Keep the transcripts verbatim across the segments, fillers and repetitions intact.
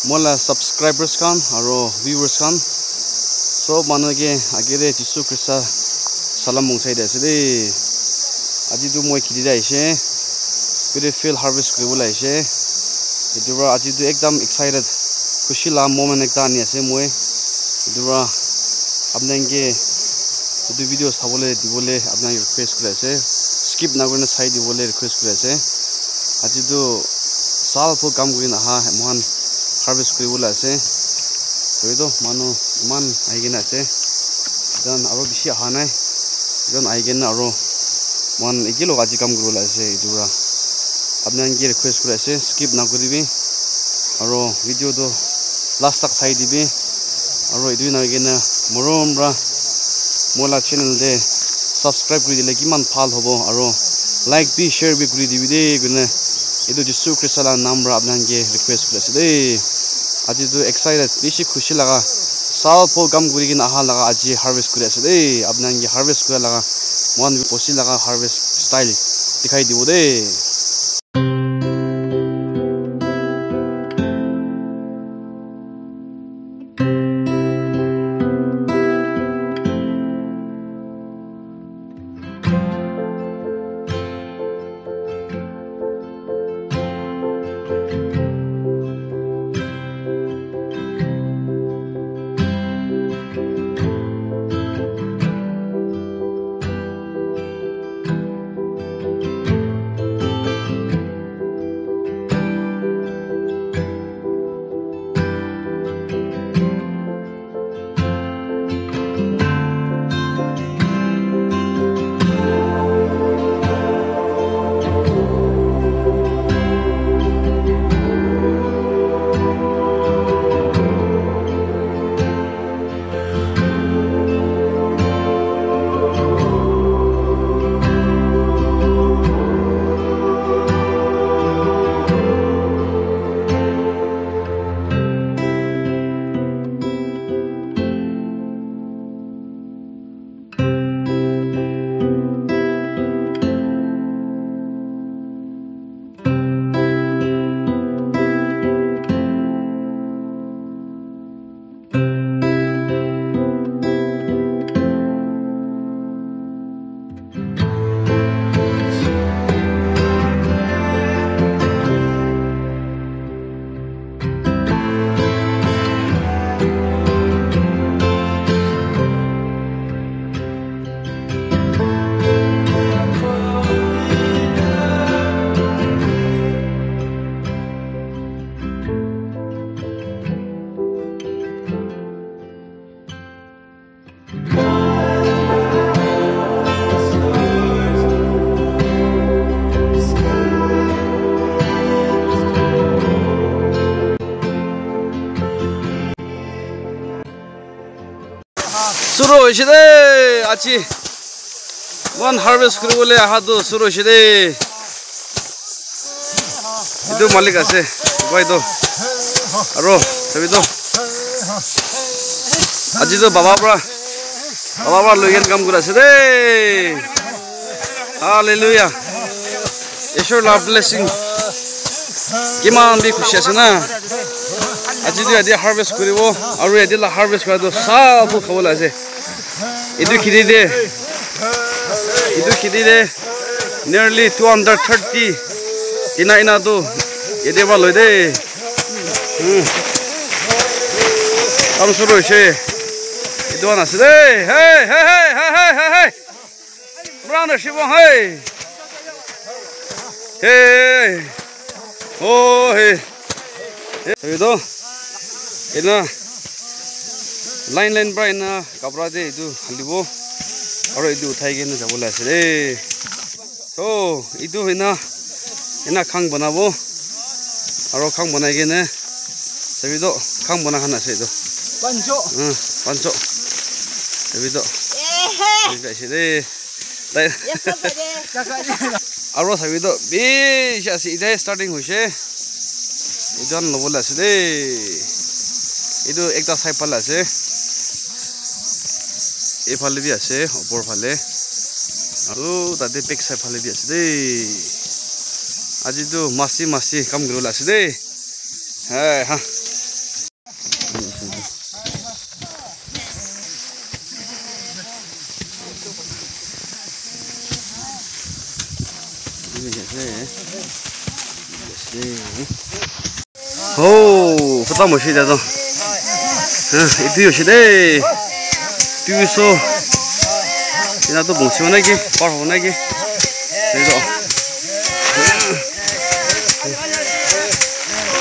Moi la subscribers khan aro viewers khan, sob manu ke agere Jisu Krista salam phunsai di ase de. Aji tu moi kheti te aise, pure field harvest kuribole aise. Etu para aji tu ekdam excited, khushi la moment ekta ani ase moi. Etu para apni khan ke etu video sabole dibole apni khan ke request kuri ase, skip na kurina sai dibole request kuri ase. Aji tu sal bhor kam kurina aha moikhan harvest kuribole ase. Oi toh manu eman ahi kena ase, etu khan aro bishi aha nai, etu khan ahi kena aro moikhan ekelog aji kam kuribole ase. Etu para apni khan ke request kuri ase, skip na kuribi aro video tu last tak sai dibi aro etu na kena morom para moi la channel te subscribe kuri dile kiman bhal hobo aro like bi share bi kuri dibi de koina etu Jisu Krista la naam para apni khan ke request kuri ase de. Aji tu excited, bishi khushi laga sal bhor kam kuri kena aha laga aji harvest kuri ase de. Apni khan ke harvest kura laga moikhan bosti laga harvest style dikhai dibo de. Suru hoise de, aji. Moikhan harvest kuribole aha tu suru hoise de. Etu malik ase, boy tu. Aro, sabi tu. Aji tu baba para, baba para loiken kam kuri ase de. Hallelujah. Ishwar la blessing. Kiman bi khushi ase na. Aji tu yate harvest kuribo, aru yate la harvest kura tu sab khabole ase. Etu kheti te, etu kheti te nearly two hundred thirty tina tina tu yate para loi de. Hmm. Kam suru hoise. Etu khan ase de. Hey, hey, hey. Brother Shivam, hey. Hey. Oh, hey. Hey, sabi to. Ena line line para ena kapra te etu halibo. Aru etu uthai kena jabo le ase de. To, etu ena, ena khang banabo. Aru khang banai kena sabi to, khang bana khan ase etu. Pancho. Hmm, pancho. Sabi to. Ehe. Etu ase de. Tai. Yes, sir. Aro sabi to bishi ase, etia starting hoise. Etu khan lobole ase de. Etu ekta side phale ase. Ephale bi ase, upor phale. Aru tate back side phale bi ase de. Aji tu masi masi kam kuribole ase de. Hai, ha. Oh, khatam hoise etia toh. Ha, etu hoise de. Tui so. Ena toh bongsi hobo naki, par hobo naki. Etu.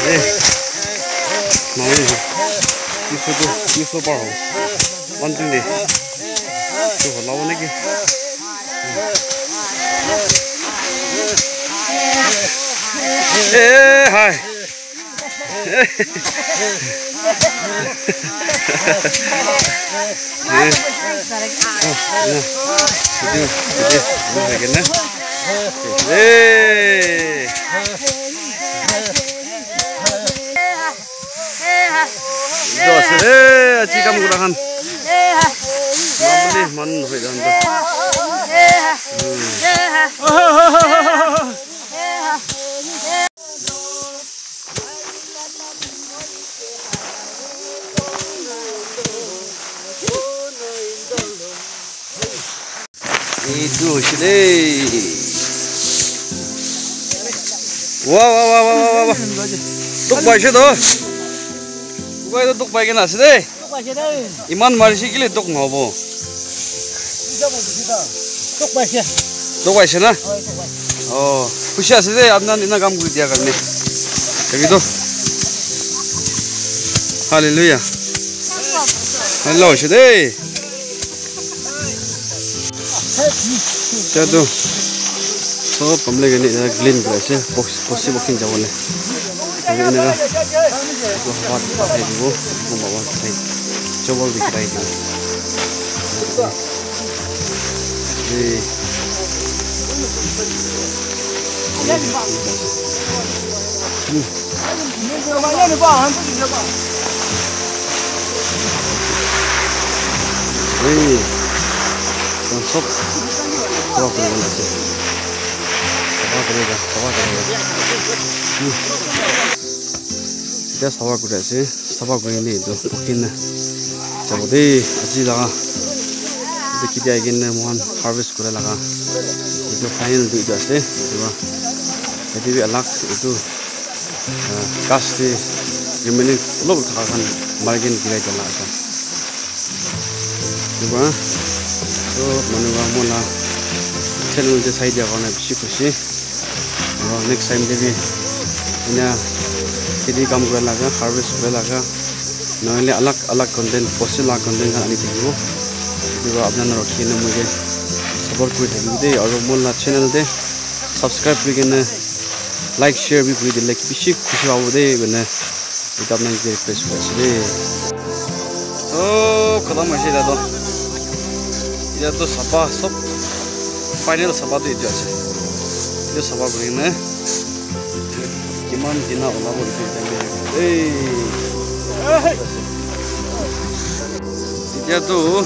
Eh. Mami. Tui so toh, tui so par hobo. One twenty. Toh hola hobo naki. Eh, hi. Etu ase de, aji kam kura khan. Mapuli man hoi dan do. Etu hoise de. Wah, wah, wah. Dukh paise toh. Ukai toh dukh pai kena ase de. Iman marise kile dukh nohobo. Dukh paise na? Oh, khushi ase de, apni khan ena kam kuri dia karne. Thank you toh. Hallelujah. Hallelujah hoise de. Etia toh sob kam loi kene clean kuri ase, box, boxi, boxi jabo le. Etu eneka, etu bhat khai dibo, etu baba khai, chawal bi khai dibo. Eh. Hmm. Hey, sob sapha kuri kena ase. Sapha kuri kena, sapha kuri kena. Hmm. Etia sapha kuri ase, sapha kuri kena etu bukhi kena jabo de, aji laga. Etu kheti ahi kena moikhan harvest kura laga. Etu final tu etu ase, etu para yate bi alag etu. Ah, ghas te remaining olop thaka khan mari kena girai dia la ase. Etu para sob manu para moi la channel te sai dia karne bishi khushi. Aru next time te bi ena kheti kam kura laga, harvest kura laga, nohoile alag alag content, bosti laga content khan ani thakibo. Etu para apni khan rakhi kena moi ke support kuri thakibo de, aru moi la channel te subscribe kuri kena like, share bi kuri dile bishi khushi pabo de, koina etu apni khan ke request kuri ase de. Sob khatam hoise etia toh. Etia toh sapha, sob final sapha toh etu ase. Etu sapha kuri kena kiman tina olabo etu time te. Hey. Etia toh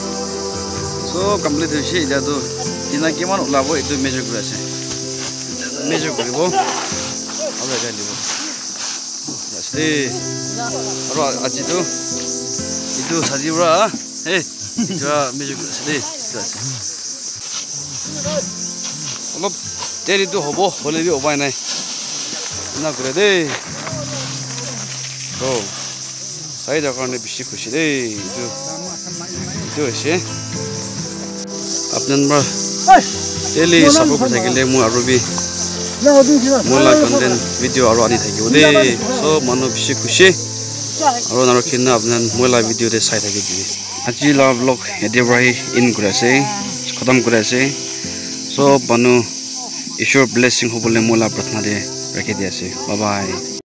sob complete hoise, etia toh tina kiman olabo etu measure kuri ase. Measure kuribo. Aru etia dibo. Ase. Aru aji tu etu saji para, eh, etu para measure kuri ase de. Etu ase. Olop deri tu hobo, hoile bi upai nai. Ena kure de. Oh. Sai dia karne bishi khushi de. Etu, etu hoise. Apni khan para daily support kuri thakile moi aru bi moi la content video aru ani thakibo de. Sob manu bishi khushi. Aru narukhi kena apni khan moi la video te sai thaki dibi. Aji la vlog yate para hi end kuri ase, khatam kuri ase. Sob manu Ishwar blessing hobole moi la pratna te rakhi di ase. Bye bye.